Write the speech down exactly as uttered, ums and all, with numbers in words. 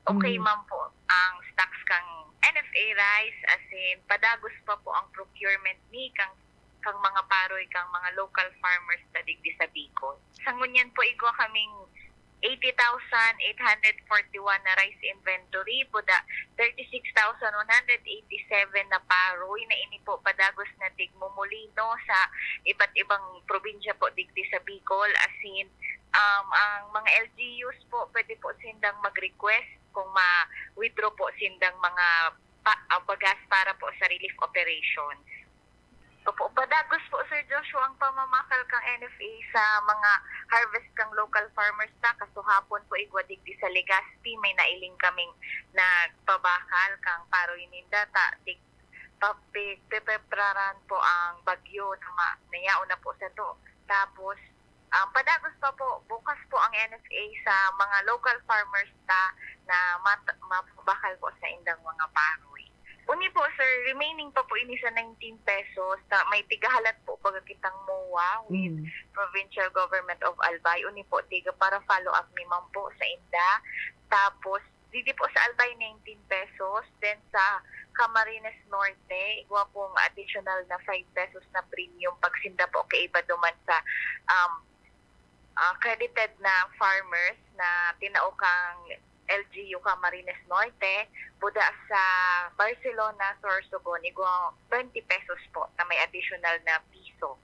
Okay Mm. man po ang stocks kang N F A rice, as in, padagos pa po ang procurement ni kang, kang mga paroy, kang mga local farmers sa digdi sa Bicol. Sa ngunyan po, igwa kaming eighty thousand eight hundred forty-one na rice inventory, buda thirty-six thousand one hundred eighty-seven na paroy na ini po padagos na tigmumulino sa iba't ibang probinsya po digdi sa Bicol. As in, um, ang mga L G Us po, pwede po sindang mag-request kung ma-withdraw po sindang mga pa, ah, bagas para po sa relief operation. Opo, padagos po, Sir Joshua, ang pamamakal kang N F A sa mga harvest kang local farmers ta. Kasuhapon po, igwa digdi sa Legazpi, may nailing kaming nagpabakal kang paroy ninda ta. Tig, pa, pe, pepepraran po ang bagyo na ma, nayaon na po sa to. Tapos, ah, padagos pa po, bukas po ang N F A sa mga local farmers ta na mat, mapabakal po sa indang mga paroy. Uni po, sir, remaining pa po ini sa nineteen pesos. Ta, may tigahalat po baga kitang MOA with Mm. Provincial Government of Albay. Uni po, tiga para follow up ni ma'am po sa inda. Tapos, didi po sa Albay, nineteen pesos. Then, sa Camarines Norte, igwa pong additional na five pesos na premium pagsinda po kaiba duman sa, um, ah, credited na farmers na tinao kang L G U Camarines Norte, buda sa Barcelona, Sorsogon, igwa twenty pesos po na may additional na piso.